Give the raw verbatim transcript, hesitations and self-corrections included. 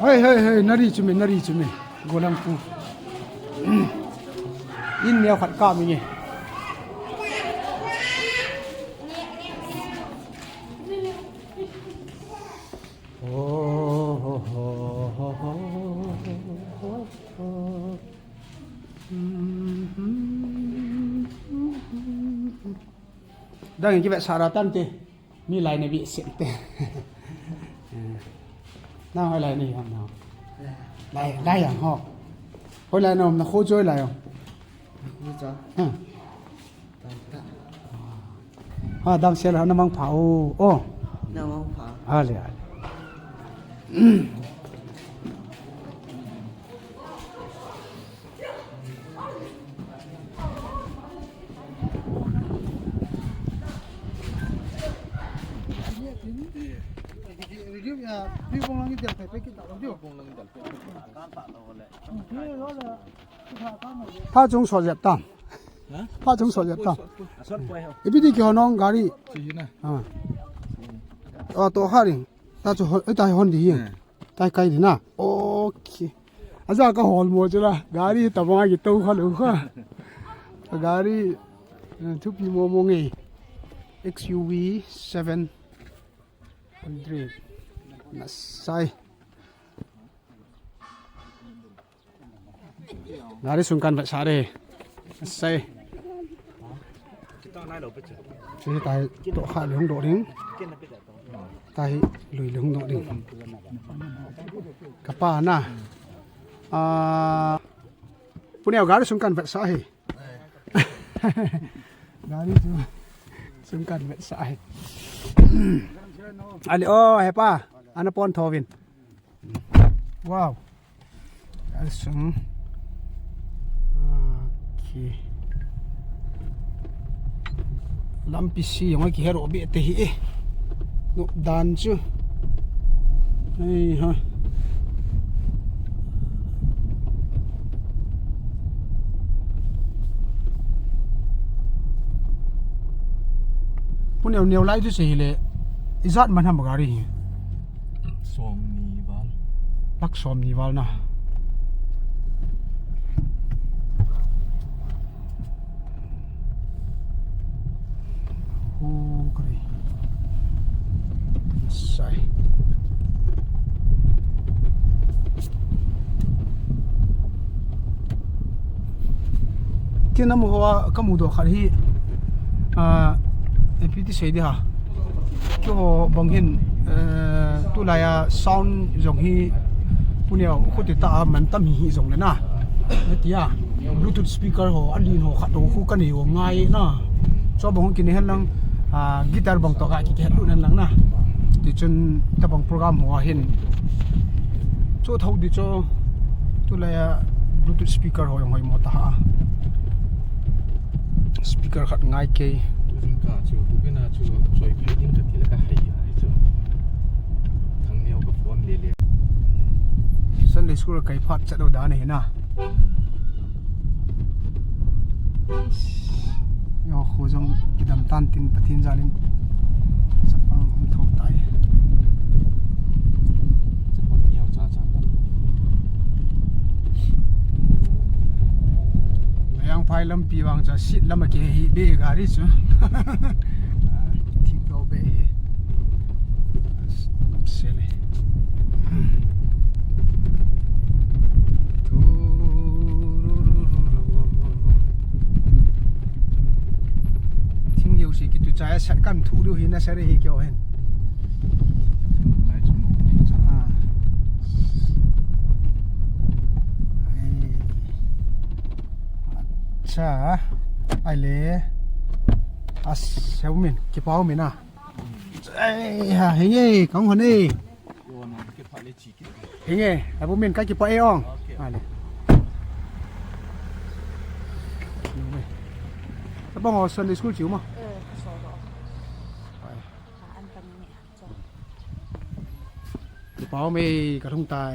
Hei, hei, hei, nari chu me, nari chu me. Golang pu. In neo khat ka mi nge. Dang ki ve sara tan te. Mi lai na bi sen te. Na hoi lai ni ham na. Lai, lai yang ho. Hoi lai na na kho choi lai ho. Ni cha. Ha. Ha, dam sel na mang pha o. O. Na mang pha. Ha le, ha le. Pha chung so jep tam. Ha? Pha chung so jep tam. Ipi ti kihon nong gari. Chi hi na. Ha. O to ha ring. Ta chu hon, ta hon di hi. Hmm. Tai kai di na. Okay. Aja ka hol mo chu la. Gari ta bang a ki to kha lo kha. Gari, eh, thupi mo mo nge. X U V seven hundred. Na sai. Gari sung kan vet sa de. Sai. Chu tai to kha le hung do ding. Tai lui le hung do ding. Ka pa na. Ah, pu Neo gari sung kan vet sa hi. Gari chu sung kan vet sa hi. Ali o he pa. Ana pon thovin. Wow. Gari sung. Okay. Lampi si jong kihe ro be te hi e. No dan chu. Ei ha. Pu Neo, Neo lai chu sei le. Ijat man ham gari hi. Som ni val. Lak som ni val na. Hu kari. Sai. Kin nam hoa ka mu do khat hi. Ah, ipi ti sei di ha. Keiho bang hin, eh, tulai a sound jong hi pu Neo khuti ta a man tam hi hi jong le na. Na ti a, Bluetooth speaker ho, a lin ho khat ho khu ka nei ho ngai na. Chu bang hung kine hen lang, ah, guitar bang to ka ki ke hen lang na. Ti chun ta bang program ho a hin. Chu thau di chu tulai a Bluetooth speaker ho jong hoi mo ta ha. Speaker khat ngai kei. Jingkah chu, Bubin a chu, choi phei ding ka ti le ka hei a chu. Thang Neo ka phone le le. Sunday school kai phat chat do dan hi na. Yo, kho jong kidam tan tin Pathen jalin. Chapang um tho tai. Chapang miau cha cha. Mayang phai lampi vang cha sit lam a ke hi be gari chu. Thik lo be hi. Sele. Thing yo si kitu chai sat kan thu du hi na sare hi kyo hen. Ah. Ai. Acha, ai le. As, heumin, kipau min a. Ai, ha, henge, kang hon e. Henge, abu min ka kipau e ong. Okay. Ale. Abang ho Sunday school chiu ma. Eh, so do. Ai. Ka an kan ni. So. Kipau me ka thung tai.